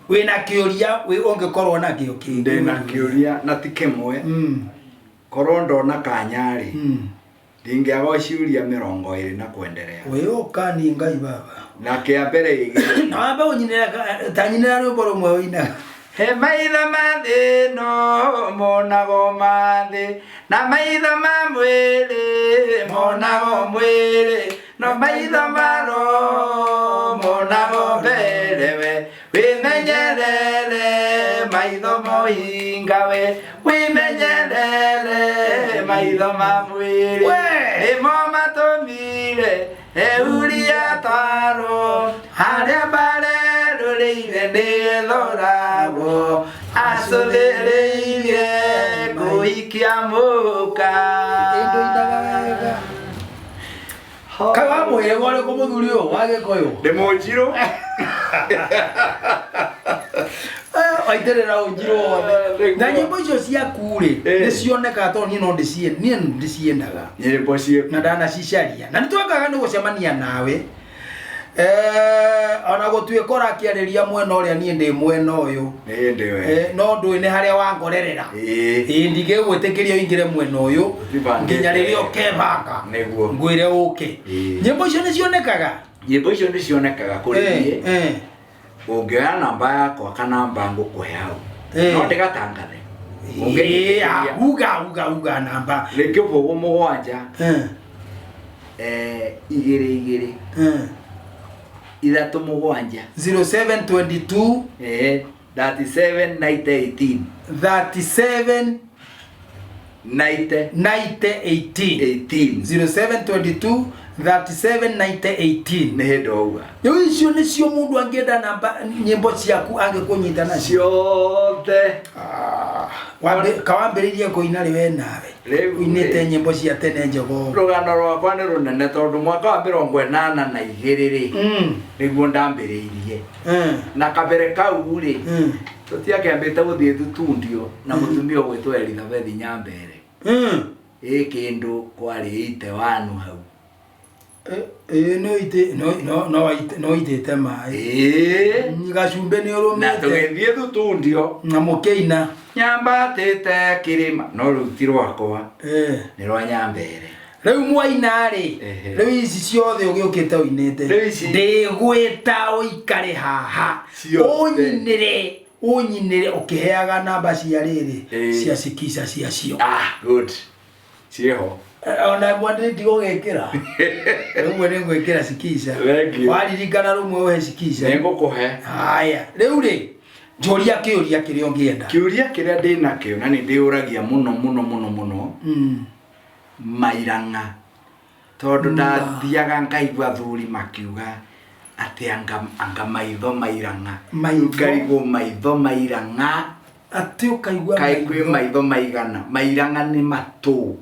Wĩna kĩũria ũngĩkorwo nakĩo kĩngĩ? Ndĩna kĩũria na ti kĩmwe. Korwo ndona kanya-rĩ, ndingĩaga o ciũria 20 na kwenderea. Wĩũka ni Ngai baba. Na kĩa mbere ĩgĩ. Na wambe ũnyinĩre ta nyinĩra rwĩmbo rũmwe ũinaga. He maitho ma thĩ no monago ma thĩ, na maitho ma mwĩrĩ monago mwĩrĩ, no maitho ma roho monago mbere we. Wĩmenyerere maitho mohinga we, wĩmenyerere maitho ma mwĩrĩ. We! Nĩmo matũmire euria twarwo harĩa marerũrĩire nĩthoragwo acũthĩrĩirie kũhikia mũka. Ĩndũinaga wega. Kaĩ wa mũhĩrĩga ũrĩkũ mũthuri ũyũ wa Gĩkũyũ? Ndĩ mũnjirũ. Waitĩrĩra ũnjirũ wothe. Nĩguo. Na nyĩmbo icio ciaku rĩ, nĩ cionekaga tondũ niĩ no ndĩcie niĩ nĩ ndĩciendaga. Nyĩmbo ciĩ Na ndanacicaria. Na nĩ twekaga nĩ gũcemania nawe. Eh, ona gũtuĩka ũrakĩarĩria mwena ũrĩa niĩ ndĩ mwena ũyũ. Nĩ hĩndĩ we. Eh, no ndũĩ nĩ harĩa wangorerera. Ĩĩ. Ĩĩ ndingĩgwĩtĩkĩria ũingĩre mwena ũyũ Ũtibangĩte. nginya rĩrĩa ũkebanga. Nĩguo. Ngwĩre ũke. Ĩĩ. Nyĩmbo icio nĩ cionekaga. Nyĩmbo icio nĩ cionekaga kũrĩ niĩ. Eh, eh. Ũngĩoya namba yakwa kana namba ngũkũhe hau. Eh. No ndĩgatangathe. Ĩĩ, Ũngĩnyitĩrĩria. uga uga uga namba. Nĩ 07 Eh, 2 2 3 7 0722 37 90 18 37 90 90 18. 18. 0722 37 90 18. Nĩ hĩndĩ wauga. Rĩu icio nĩcio mũndũ angĩenda namba nyĩmbo ciaku angĩkũnyita nacio. Ciothe. Kawambĩrĩirie kũina rĩ we nawe? Rĩu Ũinĩte rĩ. nyĩmbo cia tene njogoo. Rũgano rwakwa nĩ rũnene tondũ mwaka wa 82 rĩ, nĩguo ndambĩrĩirie. Na kabere kau rĩ, tũtiakĩambĩte gũthiĩ thutundio na mũtumia ũgwĩtwo Elizabeth Nyambere. Ĩ kĩndũ kwarĩ ite wanu hau. Ĩĩ no ite no no no ite no itĩte maĩ. Ĩĩ. Gacumbĩ nĩ Na ũrũmĩte. tũgĩthiĩ thutundio. Na mũkĩina. Nyambatĩte kĩrĩma no rĩu ti rwakwa. Nĩ rwa Nyambere. Rĩu mwaina rĩ, rĩu ici ciothe ũgĩũkĩte ũinĩte. Rĩu ici- Ndĩgwĩta ũikare haha. Ciothe. Ũnyinĩre ũnyinĩre ũkĩheaga namba cia rĩrĩ cia Sikiza ciacio. Ah, good. Ciĩho. Ona ĩmwe nĩ ndigũgĩkĩra. Rĩmwe nĩ ngwĩkĩra Sikiza. Thank you. Waririkana rĩmwe ũhe Sikiza. Nĩ ngũkũhe. Haya, rĩu rĩ, njũria kĩũria kĩrĩa ũngĩenda. Kĩũria kĩrĩa ndĩ nakĩo na nĩ ndĩũragia mũno mũno mũno mũno mairang'a tondũ ndathiaga ngaigua athuri makiuga atĩ anga, anga maitho mairang'a. Maitho. Ngarigwo maitho mairang'a. Atĩ ũkaigua Kaĩ kwĩ maitho. maitho maigana? Mairang'a nĩ matũ.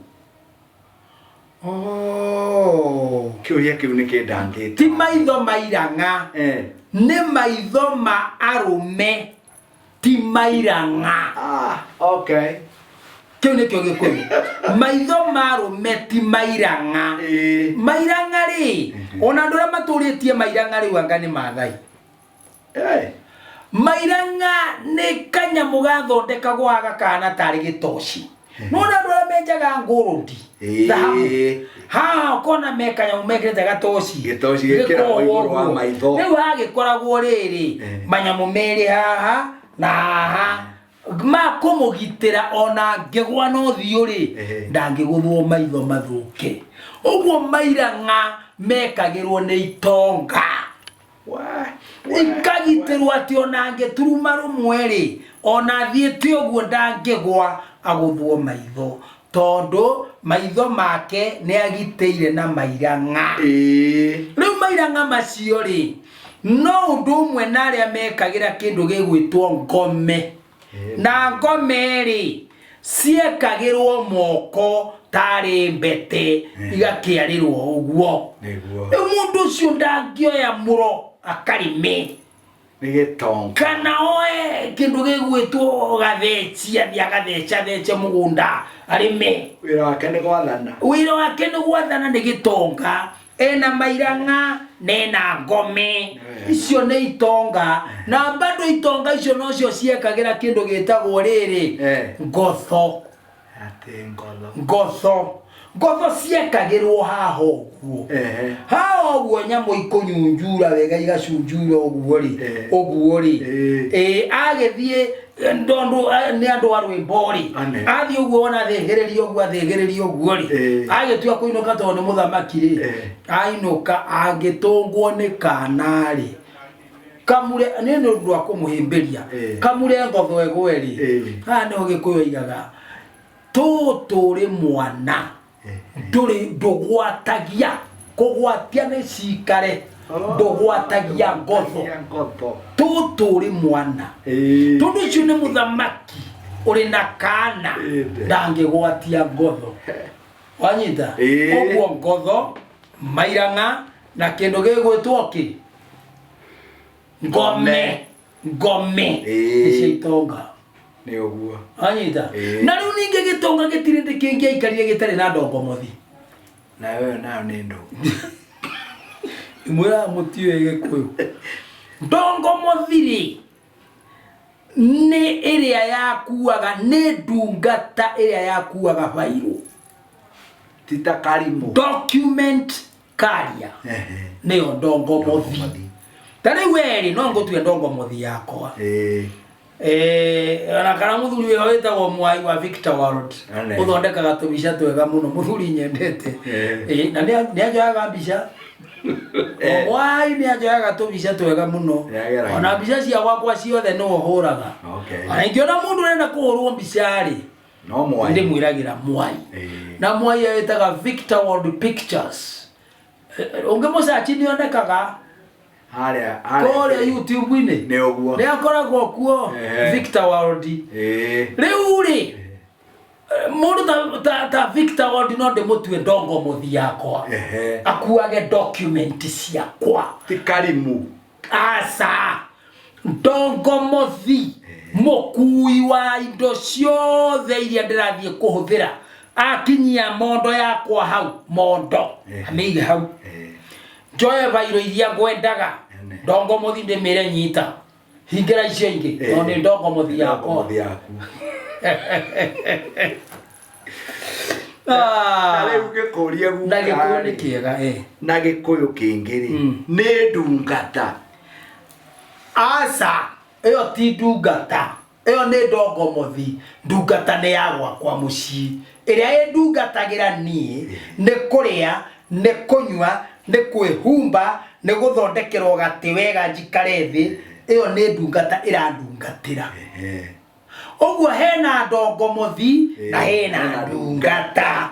Oh. Kĩũria kĩu nĩ kĩndangĩte. Ti maitho mairang'a. Eh. Nĩ maitho ma arũme ti mairang'a. Ah, okay. Kĩu nĩkĩo Gĩkũyũ. Maitho ma arũme ti mairang'a. Ĩĩ. Mairang'a rĩ, ona andũ arĩa matũrĩtie mairang'a rĩu anga nĩ Maathai. Eh. Mairang'a nĩ kanyamũ gathondekagwo gakahana tarĩ gĩtoci. Nĩwona andũ arĩa menjaga ngũrũndi Ĩĩ. thahabu haha ũkona me kanyamũ mekĩrĩte gatoci. Gĩtoci gĩkĩragwo igũrũ wa maitho. Rĩu hagĩkoragwo rĩrĩ manyamũ merĩ haha na haha ma kũmũgitĩra ona angĩgwa na ũthiũ rĩ, ndangĩgũthwo maitho mathũke. Ũguo mairang'a mekagĩrwo nĩ itonga. Ikagitĩrwo atĩ ona angĩturuma rũmwe rĩ, ona athiĩte ũguo ndangĩgwa agũthwo maitho, tondũ maitho make nĩ agitĩire na mairang'a. Rĩu mairang'a macio rĩ, no ũndũ ũmwe na arĩa mekagĩra kĩndũ gĩgwĩtwo ngome. Na ngome rĩ, ciekagĩrwo moko tarĩ mbete igakĩarĩrwo ũguo. Nĩguo. Rĩu mũndũ ũcio ndangĩoya mũro akarĩme. Nĩ gĩtonga. Kana oe kĩndũ gĩgwĩtwo gatheci athiĩ agathecathece mũgũnda arĩme. Wĩra wake nĩ gwathana. Wĩra wake nĩ gwathana, nĩ gĩtonga. Ena mairang'a na ena ngome. Icio nĩ itonga na bado itonga icio nocio ciekagĩra kĩndũ gĩtagwo rĩrĩ ngotho. Atĩ ngotho. Ngotho, ngotho ciekagĩrwo haha ũguo. Haha ũguo nyamũ ikũnyunjura wega, igacunjura ũguo rĩ. Ũguo rĩ. Ĩ agĩthiĩ tondũ nĩ andũ a rwĩmbo rĩ. Ane. Athiĩ ũguo wona athĩgĩrĩria ũguo, athĩgĩrĩria ũguo rĩ. Agĩtua kũinũka tondũ nĩ mũthamaki rĩ. Ainũka angĩtũngwo nĩ kana rĩ, kamure nĩ nĩ ũndũ wa kũmũhĩmbĩria. Kamure ngotho ĩgwe rĩ. Haha nĩho Gĩkũyũ oigaga tũtũ ũrĩ mwana ndũrĩ ndũgwatagia kũgwatia nĩ cikare ndũgwatagia ngotho. Ngotho. Tũtũ ũrĩ mwana. Tondũ ũcio nĩ mũthamaki ũrĩ na kana. Ndangĩgwatia ngotho, wanyita? Ũguo ngotho, mairang'a na kĩndũ gĩgwĩtwo kĩ ngome, ngome. Nĩcio itonga. Nĩ ũguo. Wanyita? Ĩĩ. Na rĩu ningĩ gĩtonga gĩtirĩ ndĩ kĩngĩaikarire gĩtarĩ na ndongomothi. Nayo ĩyo nayo nĩ ndũ. Mwĩraga mũtiũĩ Gĩkũyũ. Ndongomothi rĩ, nĩ ĩrĩa yakuaga, nĩ ndungata ĩrĩa yakuaga bairũ. Ti ta karimũ. Document carrier. Nĩyo ndongomothi. Ndongomothi. Ta rĩu werĩ no ngũtue ndongomothi yakwa. Ona kana mũthuri wĩho wĩtagwo Mwai wa Victor World. Ane. Ũthondekaga tũbica twega mũno, mũthuri nyendete. Na nĩ anjoyaga mbica. Mwai nĩ anjoyaga tũbica twega mũno. Nĩageragia. Ona mbica cia gwakwa ciothe nĩwe ũhũraga. Ona ingĩona mũndũ ũrenda kũhũrwo mbica rĩ, No Mwai. Ndĩmwĩragĩra Mwai. Na Mwai ĩtaga Victor World Pictures. Ũngĩmũcaci nĩ onekaga. Harĩa kũrĩa YouTube-inĩ. Nĩ ũguo. Nĩ akoragwo kuo. Victor World. Rĩu rĩ, mũndũ ta Victor World no ndĩmũtue ndongomothi yakwa. Akuage document ciakwa. Ti karimũ. Aca, ndongomothi mũkui wa indo ciothe iria ndĩrathiĩ kũhũthĩra, akinyia mondo yakwa hau, mondo amĩige hau. Njoe bairo iria ngwendaga. Ndongomothi ndĩmĩre nyita, hingĩra icio ingĩ. Tondũ nĩ ndongomothi yakwa. Ndongomothi yaku. Ah. Na rĩu ngĩkũria guka Na Gĩkũyũ nĩ rĩ, kĩega. Na Gĩkũyũ kĩngĩ rĩ, nĩ ndungata? Aca, ĩyo ti ndungata, ĩyo nĩ ndongomothi. Ndungata nĩ ya gwakwa mũciĩ, ĩrĩa ĩndungatagĩra niĩ nĩ kũrĩa, nĩ kũnyua, nĩ kwĩhumba, nĩ gũthondekerwo gatĩ wega njikare thĩ. Ĩyo nĩ ndungata ĩrandungatĩra. Ũguo hena ndongomothi na hena Hena ndungata.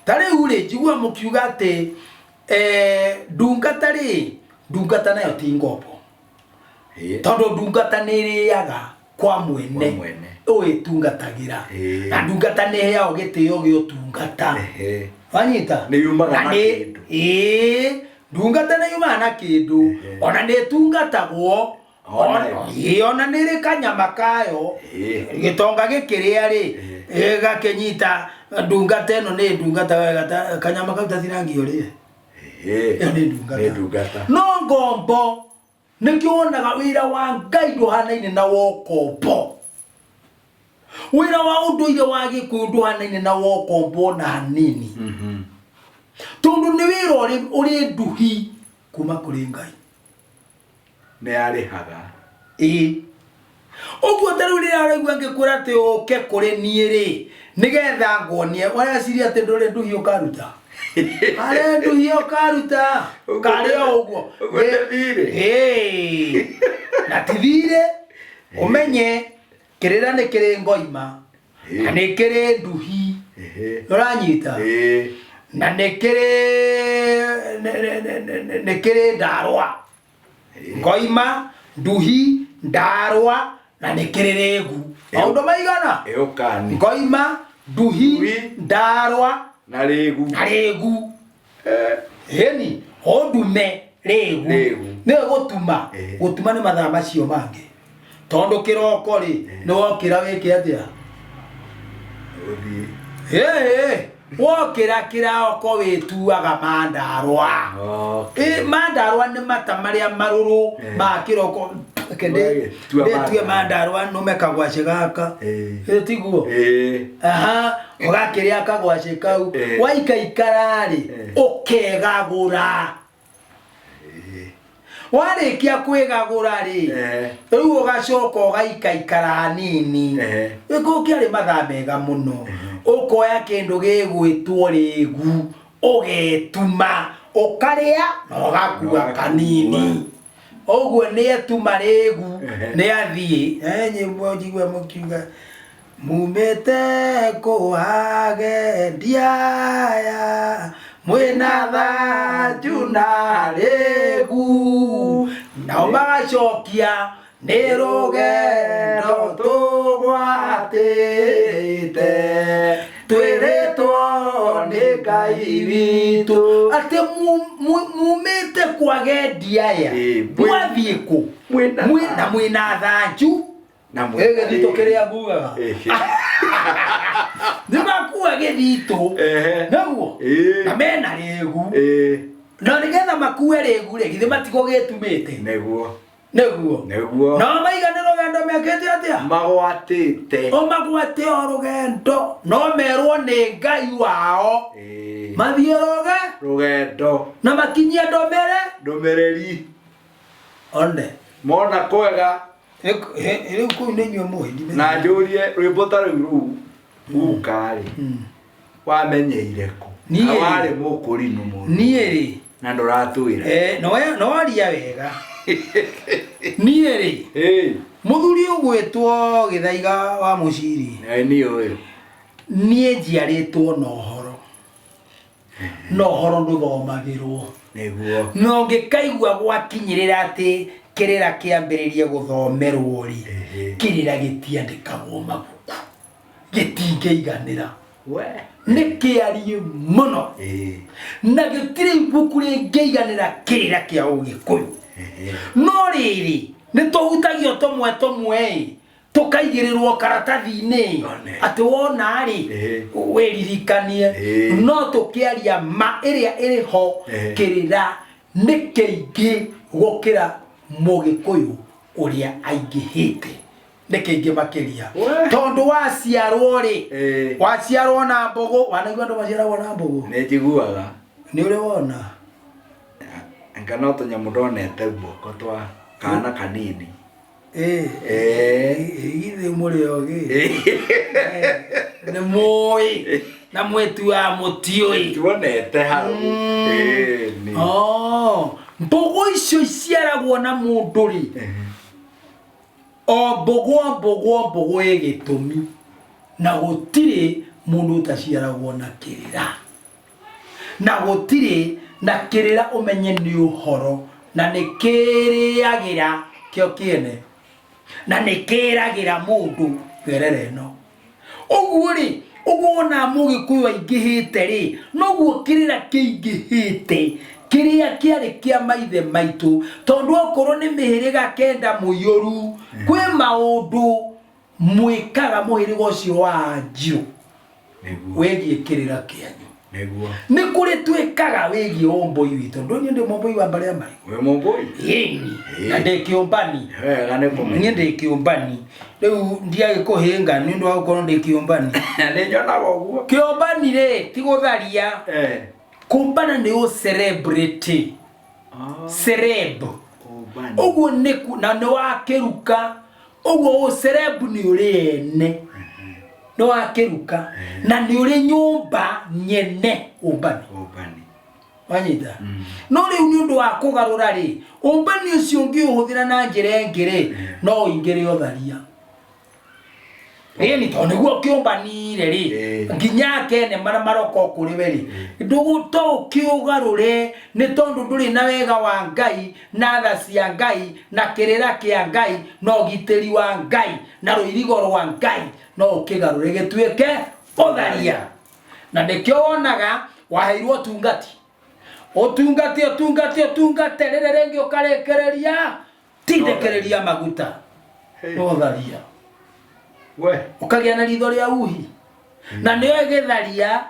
Ta rĩu rĩ, njigua mũkiuga atĩ ndungata rĩ, ndungata nayo ti ngombo. Tondũ ndungata nĩ ĩrĩaga kwa mwene. Kwa mwene. Ũĩtungatagĩra. Na ndungata nĩ ĩheagwo gĩtĩo gĩa ũtungata. Wanyita? Nĩ yumaga na kĩndũ. Ndungata nĩ yumaga na kĩndũ. Ona nĩ ĩtungatagwo. Ona Ĩĩ, ona nĩ ĩrĩ kanyama kayo. Gĩtonga gĩkĩrĩa rĩ, gĩgakĩnyita ndungata ĩno nĩ ndungata wega ta kanyama kau tatinangio rĩe. Ĩyo nĩ ndungata. Nĩ ndungata. No ngombo nĩkĩo wonaga wĩra wa Ngai ndũhanaine na wa ũkombo. Wĩra wa ũndũire wa Gĩkũyũ ndũhanaine na wa ũkombo ona hanini. Tondũ nĩ wĩra ũrĩ nduhi kuma kũrĩ Ngai. Nĩ arĩhaga. Ĩĩ. Ũguo ta rĩu rĩrĩa ũraigua ngĩkwĩra atĩ ũke kũrĩ niĩ rĩ, nĩgetha nguonie, ũreciria atĩ ndũrĩ nduhi ũkaruta? Harĩ nduhi ũkaruta? Karĩ o ũguo. Ũguo nĩ thirĩ. Ĩĩ. Na ti thirĩ, ũmenye kĩrĩra nĩ kĩrĩ ngoima, na nĩ kĩrĩ nduhi. Ũranyita? Na nĩ kĩrĩ nĩ kĩrĩ ndarwa. Ngoima, nduhi, ndarwa na nĩ kĩrĩ rĩgu. Maũndũ maigana? Ĩũkani. Ngoima, nduhi, ndarwa na rĩgu. Na rĩgu. Ĩni, ũndume rĩgu. Rĩgu. Nĩwe gũtuma. Gũtuma nĩ mathaa macio mangĩ. Tondũ kĩroko rĩ, nĩ wokĩra wĩke atĩa? Ũthiĩ. Wokĩra kĩraoko wĩtuaga mandarwa. Okay. Ĩ, mandarwa nĩ mata marĩa marũrũ ma kĩroko. Reke Tua ndĩtue mandarwa. mandarwa nũme kagwacĩ gaka. Ĩ, tiguo? Aha, ũgakĩrĩa kagwacĩ kau. Waikaikara-rĩ, ũkegagũra. Warĩkia kwĩgagũra-rĩ, rĩu ũgacoka ũgaikaikara hanini. Gĩkũ kĩarĩ mathaa mega mũno. Ũkoya kĩndũ gĩgwĩtwo rĩgu, ũgetuma, ũkarĩa na ũgakua kanini. Ũguo nĩ etuma rĩgu, nĩ athiĩ. Nyĩmbo njigua mũkiuga mumĩte kũhagendia aya mwĩna thanju na rĩgu, nao magacokia nĩ rũgendo tũgwatĩte twĩrĩtwo nĩ Ngai witũ. Atĩ mumĩte kwagendia aya, mwathiĩ kũ? Mwĩna thanju Na Ĩ, gĩthitũ kĩrĩa ngugaga nĩ makua gĩthitũ nĩguo na mena rĩgu, na nĩgetha makue rĩgu rĩ, githĩ matigũgĩtumĩte? Nĩguo. Nĩguo. Nĩguo. No maigane rũgendo mekĩte atĩa? Magwatĩte. O magwate o rũgendo, no merwo nĩ Ngai wao mathiĩ rũge rũgendo na makinyie ndũmĩre ndũmĩrĩri one mona kwega. Rĩu kũu nĩ inyuĩ mũĩ. Na njũrie rwĩmbo ta rũu rũu guka-rĩ, wamenyeire kũ? Niĩ- Na warĩ mũkũrinũ mũno. Niĩ rĩ, Na ndũratwĩra. No waria wega. Niĩ rĩ, mũthuri ũgwĩtwo Gĩthaiga wa Mũciri. Niĩ ũyũ. Niĩ njiarĩtwo na ũhoro, na ũhoro ndũthomagĩrwo. Na ũngĩkaigua gwakinyĩrĩra atĩ kĩrĩra kĩambĩrĩrie gũthomerwo rĩ, kĩrĩra gĩtiandĩkagwo mabuku, gĩtingĩiganĩra. We. Nĩ kĩariĩ mũno na gĩtirĩ ibuku rĩngĩiganĩra kĩrĩra kĩa Ũgĩkũyũ. No rĩrĩ, nĩ tũhutagio tũmwe tũmwe ĩ, tũkaigĩrĩrwo karatathi-inĩ One. atĩ wona rĩ, wĩririkanie. No tũkĩaria ma ĩrĩa ĩrĩ ho, kĩrĩra nĩ kĩingĩ gũkĩra Mũgĩkũyũ ũrĩa aingĩhĩte, nĩ kĩingĩ makĩria. We. Tondũ waciarwo rĩ, waciarwo na mbũgũ. Wanaigua andũ maciaragwo na mbũgũ? Nĩ njiguaga. Nĩ ũrĩ wona? Anga no tũnyamũ ndonete guoko twa kana kanini. Githĩ mũrĩ ogĩ nĩ mũĩ na mwĩtuaga mũtiũĩ? Tuonete hau. Nĩ. Oh, mbũgũ icio iciaragwo na mũndũ rĩ, o mbũgũ o mbũgũ o mbũgũ ĩ gĩtũmi, na gũtirĩ mũndũ ũtaciaragwo na kĩrĩra, na gũtirĩ na kĩrĩra ũmenye nĩ ũhoro, na nĩ kĩrĩagĩra kĩo kĩene, na nĩ kĩragĩra mũndũ gerera ĩno. Ũguo rĩ, ũguo wona Mũgĩkũyũ aingĩhĩte rĩ, noguo kĩrĩra kĩingĩhĩte kĩrĩa kĩarĩ kĩa maithe maitũ, tondũ okorwo nĩ mĩhĩrĩga 9 mũiyũru, kwĩ maũndũ mwĩkaga mũhĩrĩga ũcio wa Njirũ wĩgiĩ kĩrĩra kĩanyu. Nĩ kũrĩ twĩkaga wĩgiĩ ũmbũi witũ. Ndũ niĩ ndĩ mũmbũi wa mbarĩ ya marigũ. Wĩ mũmbũi? Ĩni, na ndĩ kĩũmbani. Wega nĩ kũmenya. Niĩ ndĩ kĩũmbani. Rĩu ndiagĩkũhĩnga nĩ ũndũ wa gũkorwo ndĩ kĩũmbani. Nĩ nyonaga ũguo. Kĩũmbani rĩ, ti gũtharia. Kũmbana nĩ ũ celebrity. Celeb. Kũmbana. Ũguo nĩ na nĩ wakĩruka. Ũguo ũ celeb nĩ ũrĩ ene. Nĩ wakĩruka. Na nĩ ũrĩ nyũmba nyene ũmbani. Ũmbani. Wanyita? No rĩu nĩ ũndũ wa kũgarũra rĩ, ũmbani ũcio ũngĩũhũthĩra na njĩra ĩngĩ rĩ, no ũingĩre ũtharia. Ĩni, tondũ nĩguo kĩũmbanire rĩ, nginya akene marĩa maroka kũrĩ we rĩ, ndũgũ to ũkĩũgarũre, nĩ tondũ ndũrĩ na wega wa Ngai na tha cia Ngai na kĩrĩra kĩa Ngai na ũgitĩri wa Ngai na rũirigo rwa Ngai, no ũkĩgarũre gĩtuĩke ũtharia. Na nĩkĩo wonaga waheirwo ũtungati, ũtungati, ũtungati, ũtungate, rĩrĩ rĩngĩ ũkarĩkĩrĩria tindĩkĩrĩria maguta no tharia. We. Ũkagĩa na ritho rĩa uhi na nĩyo ĩgĩtharia.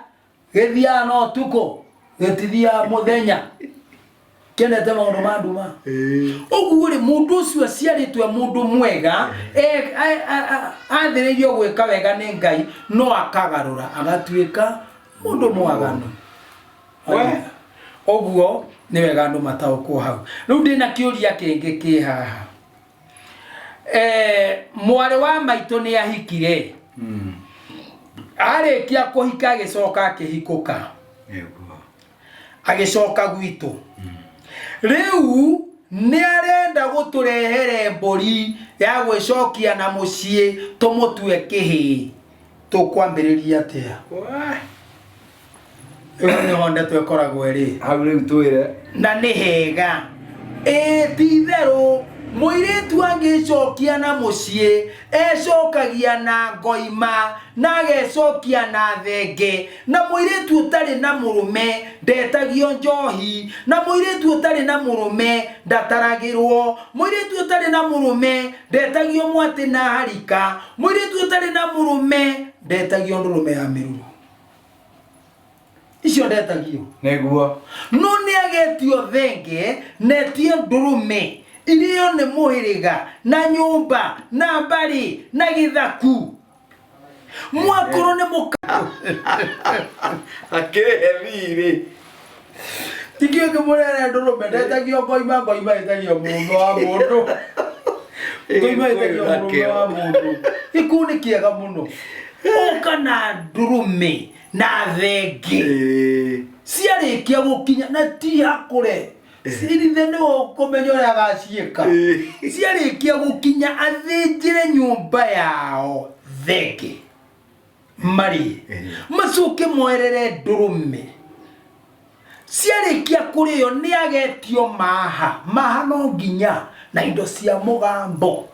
Gĩthiaga na ũtukũ, gĩtithiaga mũthenya. Kĩendete maũndũ ma nduma. Ũguo rĩ, mũndũ ũcio aciarĩtwo e mũndũ mwega, athĩrĩirio gwĩka wega nĩ Ngai, no akagarũra agatuĩka mũndũ mwaganu. We. Ũguo nĩ wega andũ mataũkwo hau. Rĩu ndĩna kĩũria kĩngĩ kĩ haha. Mwarĩ wa maitũ nĩ ahikire. Arĩkia kũhika agĩcoka akĩhikũka. Agĩcoka gwitũ. Rĩu nĩ arenda gũtũrehere mbũri ya gwĩcokia na mũciĩ tũmũtue kĩhĩĩ. Tũkwambĩrĩria atĩa? Ĩyo nĩho ndeto ĩkoragwo ĩrĩ. Hau rĩu twĩre. Na nĩ hega. Ĩĩ ti itherũ, mũirĩtu angĩcokia na mũciĩ, ecokagia na ngoima na agecokia na thenge. Na mũirĩtu ũtarĩ na mũrũme ndetagio njohi, na mũirĩtu ũtarĩ na mũrũme ndataragĩrwo, mũirĩtu ũtarĩ na mũrũme ndetagio mwatĩ na harika, mũirĩtu ũtarĩ na mũrũme ndetagio ndũrũme ya mĩruru. Icio ndetagio. Nĩguo. No nĩ agetio thenge na etie ndũrũme irĩo nĩ mũhĩrĩga na nyũmba na mbarĩ na gĩthaku. Mwakorwo nĩ mũka Akĩrĩhe thirĩ. Tikio ngĩmũrere ndũrũme ndetagio ngoima, ngoima ĩtagio mũrũme wa mũndũ. Ngoima ĩtagio mũrũme wa mũndũ. Gĩkũyũ nĩ kĩega mũno. Ũka na ndũrũme na thenge. Ciarĩkia gũkinya na ti hakũre. Cirithe nĩwe ũkũmenya ũrĩa agaciĩka. Ciarĩkia gũkinya athĩnjĩre nyũmba yao thenge. Marĩe. Macoke moerere ndũrũme. Ciarĩkia kũrĩo nĩ agetio maha. Maha no nginya na indo cia mũgambo.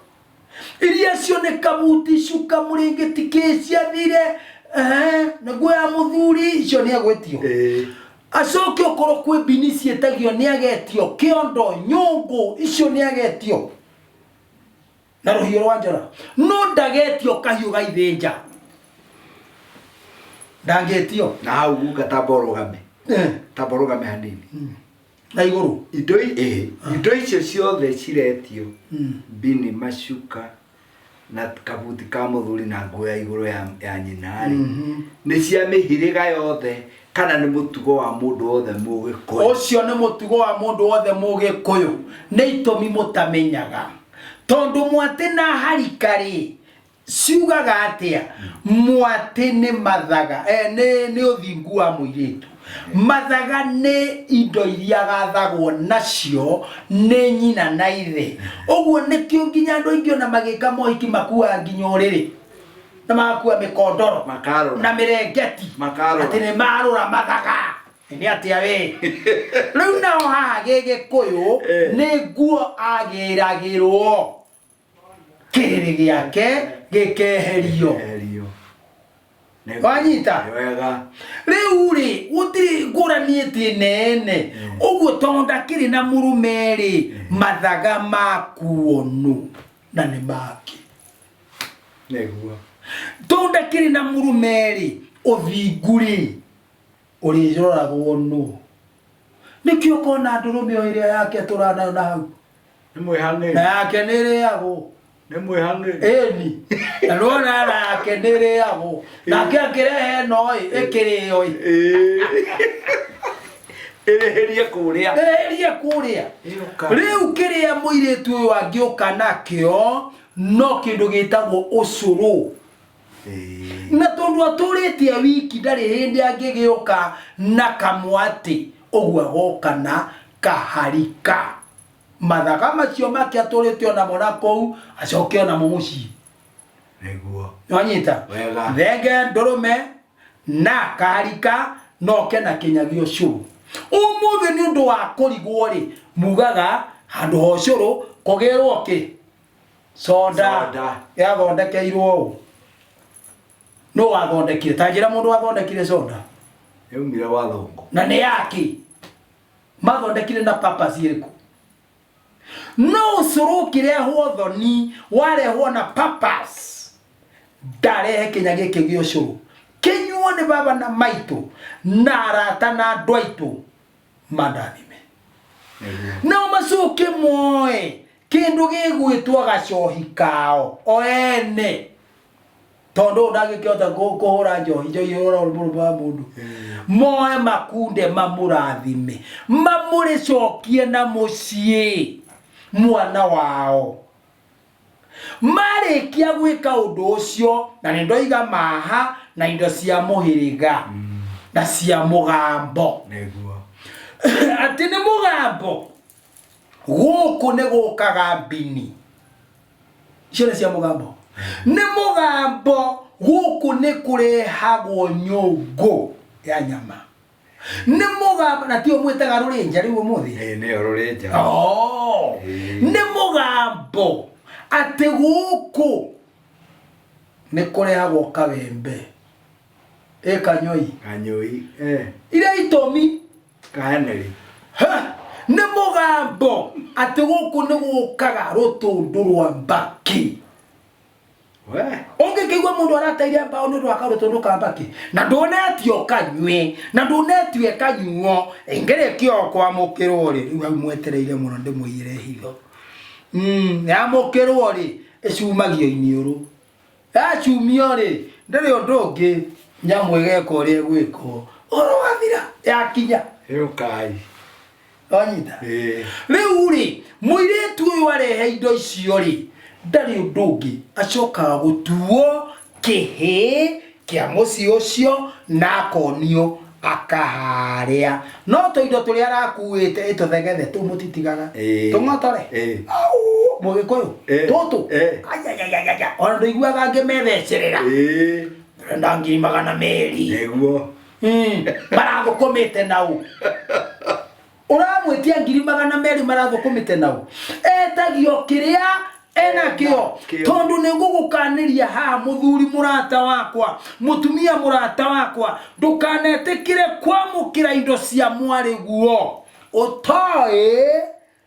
Iria cio nĩ kabuti, cuka, mũrĩngĩti, kĩ ciathire, na nguo ya mũthuri, icio nĩ agwĩtio. Acoke okorwo kwĩ mbini ciĩtagio nĩ agetio, kĩondo, nyũngũ, icio nĩ agetio. Na rũhiũ rwa njora. No ndagetio kahiũ ga ithĩnja. Ndangĩtio. Na hau guka tamba ũrũgame. Tamba ũrũgame hanini. Na igũrũ. Indo indo icio ciothe ciretio, mbini, macuka, na kabuti ka mũthuri na nguo ya igũrũ ya nyina rĩ, nĩ cia mĩhĩrĩga yothe kana nĩ mũtugo wa mũndũ wothe Mũgĩkũyũ? Ũcio nĩ mũtugo wa mũndũ wothe Mũgĩkũyũ. Nĩ itũmi mũtamenyaga. Tondũ mwatĩ na harika rĩ, ciugaga atĩa? Mwatĩ nĩ mathaga, nĩ ũthingu wa mũirĩtu. Mathaga nĩ indo iria agathagwo nacio nĩ nyina na ithe. Ũguo nĩkĩo nginya andũ aingĩ ona magĩka mohiki makuaga nginya ũrĩrĩ. Na magakua mĩkondoro. Makarũra. Na mĩrengeti. Makarũra. Atĩ nĩ marũra mathaga. Nĩ atĩa we? Rĩu nao haha Gĩgĩkũyũ nĩ nguo agĩragĩrwo. Kĩrĩrĩ gĩake gĩkeherio. Eherio. Nĩ- Wanyita? Nĩ wega. Rĩu rĩ, gũtirĩ ngũrani ĩtĩ nene. Ũguo tondũ ndakĩrĩ na mũrũme rĩ, mathaga makuo nũ na nĩ make. Nĩguo. Tondũ ndakĩrĩ na mũrũme rĩ, ũthingu rĩ, ũrĩroragwo nũ. Nĩkĩo ũkona ndũrũme o ĩrĩa yake tũraga nayo na hau. Nĩ mwĩhanĩri. Na yake nĩ ĩrĩagwo. Nĩ mwĩhanĩri. Ĩni. Na nĩwona na yake nĩ ĩrĩagwo. Nake akĩrehe ĩno ĩ, ĩkĩrĩo ĩ. Ĩrĩhĩrie kũrĩa. Ĩrĩhĩrie kũrĩa. Ĩũka. Rĩu kĩrĩa mũirĩtu ũyũ angĩũka nakĩo no kĩndũ gĩtagwo ũcũrũ. Na tondũ atũrĩtie wiki ndarĩ hĩndĩ angĩgĩũka na kamwatĩ, ũguo agoka na kaharika. Mathaga macio make atũrĩte onamo na kũu, acoke onamo mũciĩ. Nĩguo. Nĩwanyita? Wega. Thenge ndũrũme na kaharika noke na kĩnyagio ũcũrũ. Ũmũthĩ nĩ ũndũ wa kũrigwo rĩ, mugaga handũ ha ũcũrũ kũgĩrwo kĩ? Soda. Soda. Yathondekeirwo ũ? Nũ wathondekire? Ta njĩra mũndũ wathondekire soda. Yaumire gwa thũngũ. Na nĩ yake? Mathondekire na purpose ĩrĩkũ? No ũcũrũ ũkĩrehwo thoni warehwo na purpose. Ndarehe kĩnya gĩkĩ gĩa ũcũrũ. Kĩnyua Ĩrathimwo nĩ baba na maitũ na arata na andũ aitũ mandathime. Nao macoke moe kĩndũ gĩgwĩtwo gacohi kao o ene, tondũ ũyũ ndangĩkĩhota kũhũra njohi, njohi ĩhũra mũrũme wa mũndũ. Moe makunde mamũrathime, mamũrĩcokie na mũciĩ mwana wao. Marĩkia gwĩka ũndũ ũcio, na nĩ ndoiga maha na indo cia mũhĩrĩga na cia mũgambo. Nĩguo. Atĩ nĩ mũgambo gũkũ nĩ gũkaga mbini, icio nĩ cia mũgambo. Nĩ mũgambo gũkũ nĩ kũrehagwo nyũngũ ya nyama. Nĩ mũgambo na tio mwĩtaga rũrĩnja rĩu ũmũthĩ. Ĩĩ, nĩyo rũrĩnja. Oh. Ĩĩ. Nĩ mũgambo atĩ gũkũ nĩ kũrehagwo kawembe ĩ kanyoi. Kanyoi. Eh. Iria itũmi. Kaheneri. Ha! Nĩ mũgambo atĩ gũkũ nĩ gũkaga rũtũndũ rwa mbaki. We. Ũngĩkĩigua mũndũ arateire mbaũ nĩ ũndũ wa karũtũndũ ka mbaki, na ndũnetio kanyue na ndũnetio kanyuo, ĩngĩrĩkia o kwamũkĩrwo rĩ, rĩu hau mwetereire mũno ndĩmũiyĩre hitho. Yamũkĩrwo rĩ, ĩcumagio iniũrũ. Yacumio rĩ, ndĩrĩ ũndũ ũngĩ, nyamũ ĩgeka ũrĩa ĩgwĩkwo, ũhoro wathira, yakinya. Ĩũkai. Wanyita? Ĩĩ. Rĩu rĩ, mũirĩtu ũyũ arehe indo icio rĩ, ndarĩ ũndũ ũngĩ, acokaga gũtuo kĩhĩĩ kĩa mũciĩ ũcio na akonio akaharĩa. No tũindo tũrĩa arakuĩte ĩtũthegethe tũu mũtitigaga. Ĩĩ. Tũng'otore. Ĩĩ. Au, mũgĩkũyũ. Ĩĩ. Tũtũ. Ĩĩ. Ayayayaya. Ona ndũiguaga ngĩmethecereera. Ĩĩ. Ndĩrenda 200,000. Nĩguo. Marathũkũmĩte nau. Ũramwĩtia 200,000 marathũkũmĩte nau. Etagio kĩrĩa enakĩo. Kĩo. Tondũ nĩ ngũgũkanĩria haha mũthuri mũrata wakwa, mũtumia mũrata wakwa, ndũkanetĩkĩre kwamũkĩra indo cia mwarĩguo ũtoĩ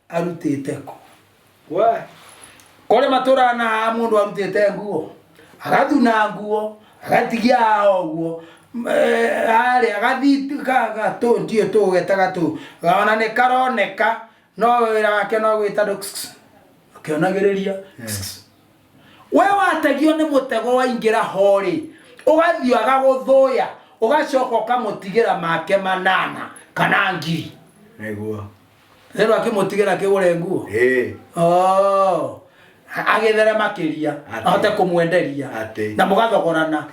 arutĩte kũ. We. Kũrĩ matũraga na haha mũndũ arutĩte nguo, agathuna nguo, agatigia haha ũguo, harĩa agathiĩ gatũ ndiũĩ tũgeta gatũ, ona nĩ karoneka, no wĩra wake no gwĩta andũ akĩonagĩrĩria. We wategio nĩ mũtego waingĩra ho rĩ, ũgathiĩ agagũthũya, ũgacoka ũkamũtigĩra make 8 kana 1000. Nĩguo. Rĩu akĩmũtigĩra akĩgũre nguo. Ĩĩ. Oh. Agĩthere makĩria, Atĩ. ahote kũmwenderia. Atĩ. Na mũgathogorana.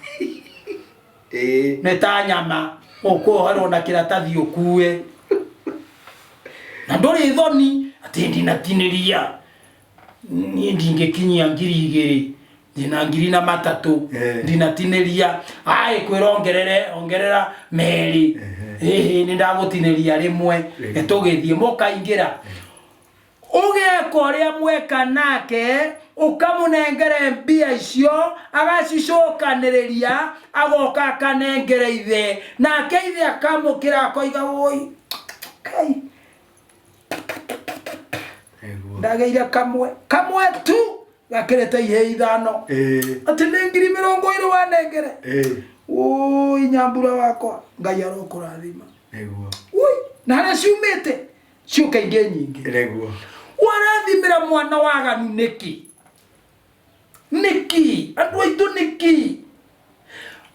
Ĩĩ. Nĩ ta nyama, ũkũoherwo na kĩratathi ũkue. Na ndũrĩ thoni, atĩ ndinatinĩria. Niĩ ndingĩkinyia 2000, ndĩna 2003. Ndinatinĩria. Ai, kwĩra ongerere, ongerera 2. Ĩhĩ, nĩ ndagũtinĩria rĩmwe. Nĩtũgĩthiĩ, mũkaingĩra. Ũgeka ũrĩa mweka nake, ũkamũnengere mbia icio, agacicokanĩrĩria, agoka akanengere ithe. Nake ithe akamũkĩra akoiga, woi, Ngai. Ndagĩire kamwe, kamwe tu, gakĩrĩte ihĩĩ 5. Atĩ nĩ 20,000 wanengere. Woi, nyambura wakwa, Ngai arokũrathima. Nĩguo. Woi, na harĩa ciumĩte, ciũke ingĩ nyingĩ. Nĩguo. Warathimĩra mwana waganu nĩkĩ? Nĩkĩ? Andũ aitũ nĩkĩ?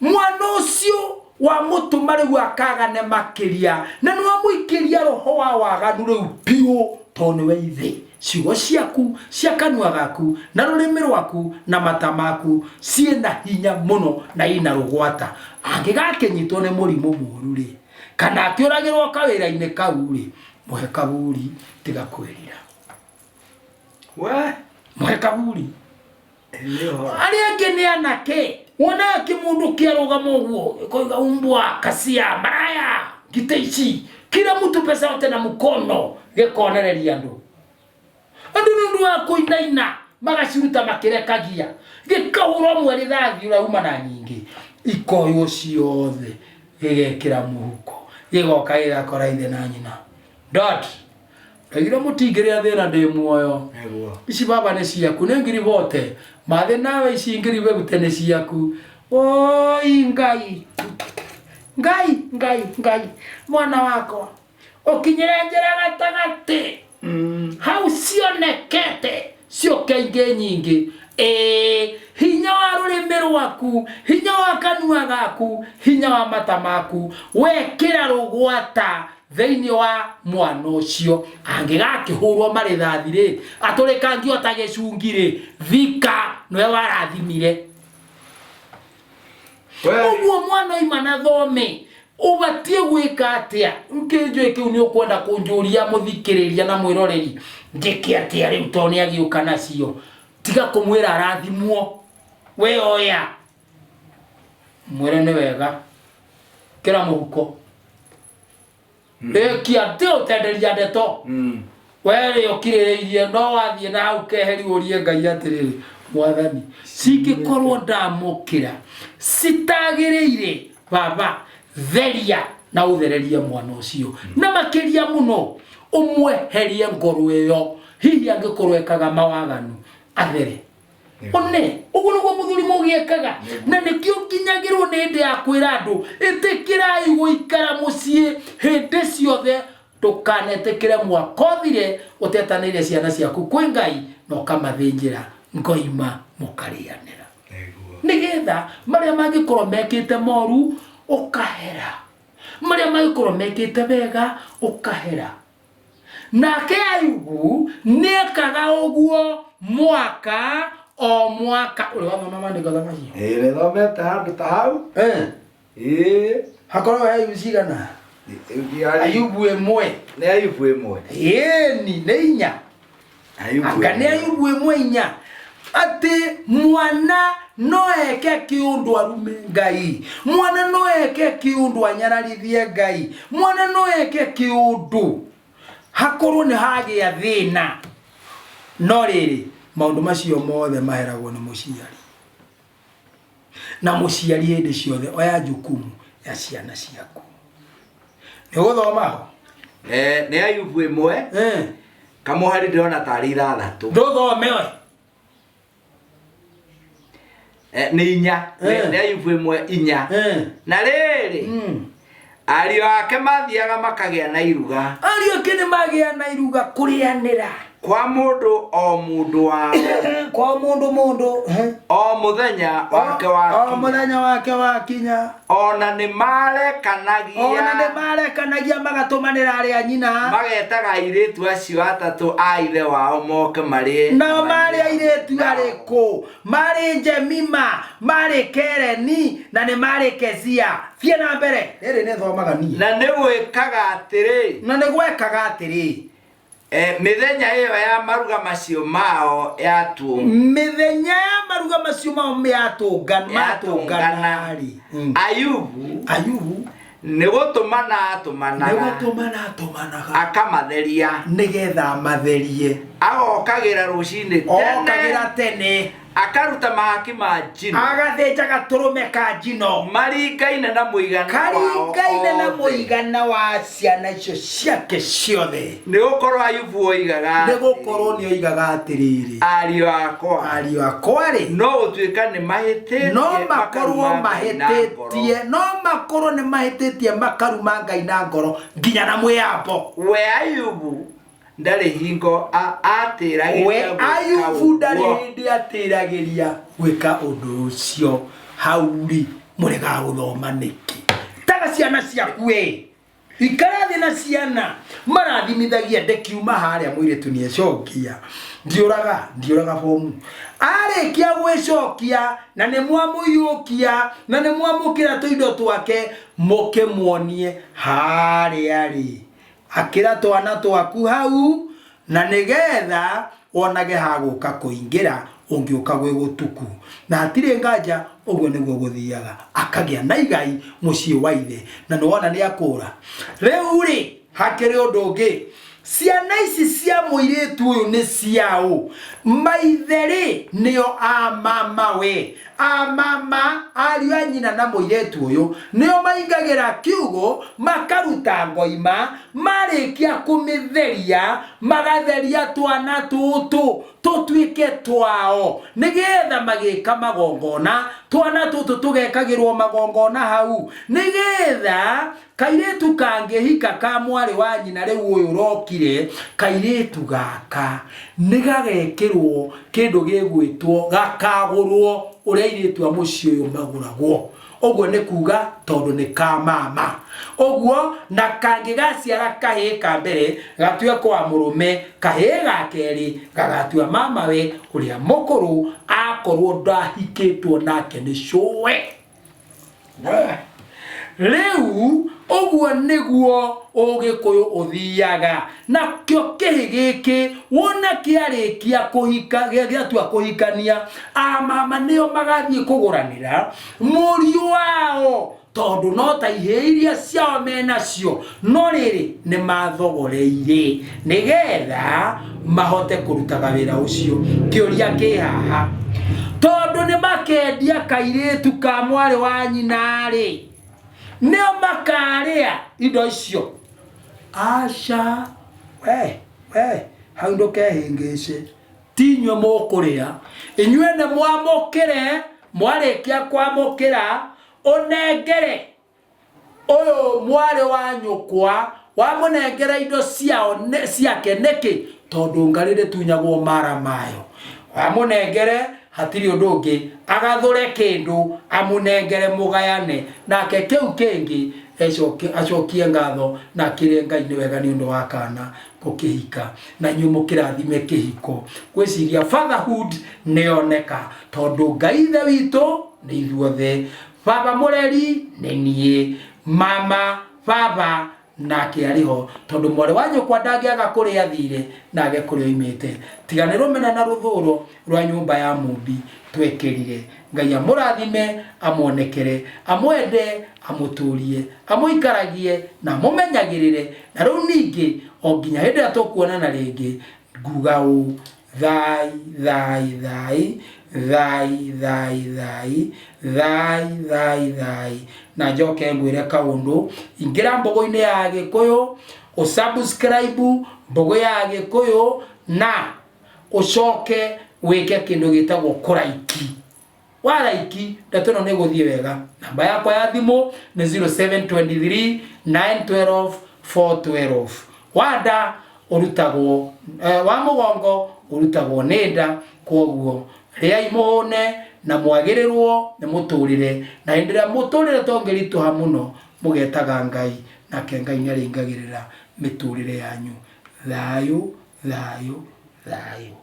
Mwana ũcio wamũtũma rĩu akagane makĩria, na nĩ wamũikĩria roho wa waganu rĩu biũ, tondũ nĩwe ithe. Ciugo ciaku cia kanua gaku na rũrĩmĩ rwaku na mata maku ciĩna hinya mũno na ina rũgwata. Angĩgakĩnyitwo nĩ mũrimũ mũru rĩ, kana akĩũragĩrwo kawĩra-inĩ kau rĩ, mũhe kaburi tiga kwĩrira. We. Mũhe kaburi. Arĩa angĩ nĩ anake, wonaga kĩmũndũ kĩarũgama ũguo, gĩkoiga umbwa, kasia, maraya, ngita ici, kila mtu pesa yote na mkono, gĩkonereria andũ. Andũ nĩ ũndũ wa kũinaina, magaciruta makĩrekagia. Gĩkahũrwo mwe rithathi ũrauma na nyingĩ. Ikoywo ciothe, gĩgekĩra mũhuko. Gĩgoka gĩgakora ithe na nyina. Dad, ndaigire mũtingĩrĩa thĩna ndĩ muoyo. Nĩguo. Ici baba nĩ ciaku, nĩ ngiri bote. Mathĩ nawe ici ngiri wĩrute nĩ ciaku. Oi Ngai. Ngai Ngai Ngai, mwana wakwa ũkinyĩre njĩra gatagatĩ hau cionekete ciũke ingĩ nyingĩ. Ĩĩ, hinya wa rũrĩmĩ rwaku, hinya wa kanua gaku, hinya wa mata maku, wekĩra rũgwata thĩinĩ wa mwana ũcio. Angĩgakĩhũrwo marĩthathi rĩ, atũrĩkangio ta gĩcungi rĩ, thika nĩwe warathimire. Ũguo mwana oima na thome ũbatiĩ gwĩka atĩa? Kĩnjũĩ kĩu nĩ ũkwenda kũnjũria mũthikĩrĩria na mwĩroreri, njĩke atĩa rĩu tondũ nĩ agĩũka nacio? Tiga kũmwĩra arathimwo, we oya mwĩre nĩ wega, kĩra mũhuko ĩkia ti ũtenderia ndeto. Werĩ ũkirĩrĩirie no wathiĩ na hau keheri ũrie Ngai atĩrĩrĩ, Mwathani, cingĩkorwo ndamũkĩra citagĩrĩire, baba theria na ũthererie mwana ũcio, na makĩria mũno ũmweherie ngoro ĩyo, hihi angĩkorwo ekaga mawaganu athere one. Ũguo nĩguo mũthuri mũgĩ ekaga, na nĩkĩo nginyagĩrwo nĩ hĩndĩ ya kwĩra andũ, ĩtĩkĩrai gũikara mũciĩ hĩndĩ ciothe. Ndũkanetĩkĩre mwaka ũthire ũtetanĩire ciana ciaku kwĩ Ngai na ũkamathĩnjĩra ngoima mũkarĩanĩra, nĩgetha marĩa mangĩkorwo mekĩte moru ũkahera, marĩa mangĩkorwo mekĩte wega ũkahera. Nake Ayubu nĩekaga ũguo mwaka o mwaka. Ũrĩ wathoma maandĩko ta macio? Ĩĩ, nĩthomete handũ ta hau. Ĩĩ. Hakorwo he Ayubu cigana? Ayubu ĩmwe. Nĩ Ayubu ĩmwe. Ĩni nĩ inya. Ayubu Anga nĩ ĩmwe. Ayubu ĩmwe inya, atĩ mwana no eke kĩũndũ arume Ngai, mwana no eke kĩũndũ anyararithie Ngai, mwana no eke kĩũndũ hakorwo nĩ hagĩa thĩna. No rĩrĩ, maũndũ macio mothe maheragwo nĩ mũciari, na mũciari hĩndĩ ciothe oya jukumu ya ciana ciaku. Nĩ ũgũthoma ho? Nĩ Ayubu ĩmwe. Kamũhari ndĩrona tarĩ ithathatũ. Ndũthome we. Nĩ inya. Nĩ Ayubu ĩmwe inya. Na rĩrĩ, ariũ ake mathiaga makagĩa na iruga. Ariũ ake nĩ magĩa na iruga kũrĩanĩra. Kwa mũndũ o mũndũ wao. Kwa mũndũ mũndũ. O mũthenya wake wakinya. O mũthenya wake wakinya. Ona nĩ marekanagia. Ona nĩ marekanagia magatũmanĩra arĩa nyina. Magetaga airĩtu acio atatũ a ithe wao moke marĩe. Nao marĩ airĩtu arĩkũ? Marĩ Jemima, marĩ Kereni, na nĩ marĩ Kezia. Thiĩ na mbere. Rĩrĩ nĩ thomaga niĩ. Na nĩ gwĩkaga atĩrĩ. Na nĩ gwekaga atĩrĩ. Mĩthenya ĩyo ya maruga macio mao yatũ Mĩthenya ya maruga macio mao yatũngana matũngana-rĩ. Ayubu Ayubu nĩ gũtũmana atũmanaga. Nĩ gũtũmana atũmanaga. Akamatheria. Nĩgetha amatherie. Agokagĩra rũcinĩ tene. Okagĩra tene. Akaruta mahaki ma njino. Agathĩnja gatũrũme ka njino. Maringaine na mũigana wao Karingaine na othe. Mũigana wa ciana icio ciake ciothe. Nĩ gũkorwo Ayubu oigaga Nĩ gũkorwo nĩ oigaga atĩrĩrĩ, ariũ akwa ariũ akwa rĩ, no gũtuĩka nĩ mahĩtĩtie no makorwo makaruma Ngai na ngoro. mahĩtĩtie, no makorwo nĩ mahĩtĩtie makaruma Ngai na ngoro nginya na mwĩyambo. We Ayubu ndarĩ hingo atĩragĩria We gwĩka Ayubu ndarĩ ũguo. hĩndĩ atĩragĩria gwĩka ũndũ ũcio. Hau rĩ, mũregaga gũthoma nĩkĩ? Taga ciana ciaku ĩ, ikara thĩ na ciana marathimithagia. Ndĩkiuma harĩa mũirĩtu nĩ ecokia, ndiũraga ndiũraga bomu arĩkia gwĩcokia, na nĩ mwamũiyũkia na nĩ mwamũkĩra tũindo twake, mũkĩmuonie harĩa rĩ akĩra twana twaku hau, na nĩgetha wonage hagũka kũingĩra ũngĩũka gwĩ gũtuku. Na hatirĩ nganja ũguo nĩguo gũthiaga, akagĩa na igai mũciĩ wa ithe, na nĩwona nĩ akũra. Rĩu rĩ, hakĩrĩ ũndũ ũngĩ, ciana ici cia mũirĩtu ũyũ nĩ ciaũ? Maithe rĩ, nĩo a mama we, a mama ariũ a nyina na mũirĩtu ũyũ nĩo maingagĩra kiugũ makaruta ngoima, marĩkia kũmĩtheria magatheria twana tũtũ. Tũtuĩke twao, nĩgetha magĩka magongona, twana tũtũ tũgekagĩrwo magongona hau, nĩgetha kairĩtu kangĩhika ka mwarĩ wa nyina rĩu ũyũ ũrokire, kairĩtu gaka nĩ gagekĩrwo kĩndũ gĩgwĩtwo gakagũrwo ũrĩa airĩtu a mũciĩ ũyũ magũragwo. Ũguo nĩ kuga tondũ nĩ ka mama. Ũguo na kangĩgaciara kahĩĩ ka mbere gatue kwa mũrũme, kahĩĩ ga kerĩ gagatua mamawe ũrĩa mũkũrũ akorwo ndahikĩtwo nake nĩ cũwe. Rĩu ũguo nĩguo Ũgĩkũyũ ũthiaga. Nakĩo kĩhĩ gĩkĩ wona kĩarĩkia kũhika, gĩatua kũhikania, amama nĩo magathiĩ kũgũranĩra mũriũ wao, tondũ no ta ihĩĩ iria ciao menacio, no rĩrĩ nĩ mathogoreire nĩgetha mahote kũrutaga wĩra ũcio. Kĩũria kĩ haha, tondũ nĩ makendia kairĩtu ka mwarĩ wa nyina-rĩ, nĩo makarĩa indo icio? Aca, we we hau ndũkehĩngĩce, ti inyuĩ mũkũrĩa, inyuĩ nĩ mwamũkĩre. Mwarĩkia kwamũkĩra, ũnengere ũyũ mwarĩ wa nyũkwa, wamũnengera indo ciao ciake nĩkĩ? Tondũ ngarĩ ndĩtunyagwo mara mayo. Wamũnengere hatirĩ ũndũ ũngĩ, agathũre kĩndũ amũnengere mũgayane nake, kĩu kĩngĩ acokie ngatho na akĩre Ngai nĩ wega nĩ ũndũ wa kana gũkĩhika, na inyuĩ mũkĩrathime kĩhiko. Gwĩciria fatherhood nĩyoneka, tondũ Ngai ithe witũ nĩ ithuothe. Baba mũreri nĩ niĩ, mama baba nake arĩ ho, tondũ mwarĩ wa nyũkwa ndangĩaga kũrĩa athire na age kũrĩa oimĩte. Tiga nĩ rũmena na rũthũro rwa nyũmba ya mũmbi twekĩrire. Ngai amũrathime, amuonekere, amwende, amũtũrie, amũikaragie na amũmenyagĩrĩre. Na rĩu ningĩ o nginya hĩndĩ ĩrĩa tũkuonana rĩngĩ, nguga ũũ, thai thai thai thai thai thai thai thai thai. Na njoke ngwĩre kaũndũ, ingĩra mbũgũ-inĩ ya Gĩkũyũ, ũsubscribe mbũgũ ya Gĩkũyũ, na ũcoke wĩke kĩndũ gĩtagwo kũraiki. Waraiki ndeto ĩno nĩ ĩgũthiĩ wega. Namba yakwa ya thimũ nĩ 0723 912 412. Wanda ũrutagwo wa mũgongo ũrutagwo nĩ nda, kwoguo rĩai mũhũne na mwagĩrĩrwo nĩ mũtũrĩre, na hĩndĩ ĩrĩa mũtũrĩre tongĩritũha mũno mũgetaga Ngai, nake Ngai nĩ arĩingagĩrĩra mĩtũrĩre yanyu. Thayũ, thayũ, thayũ.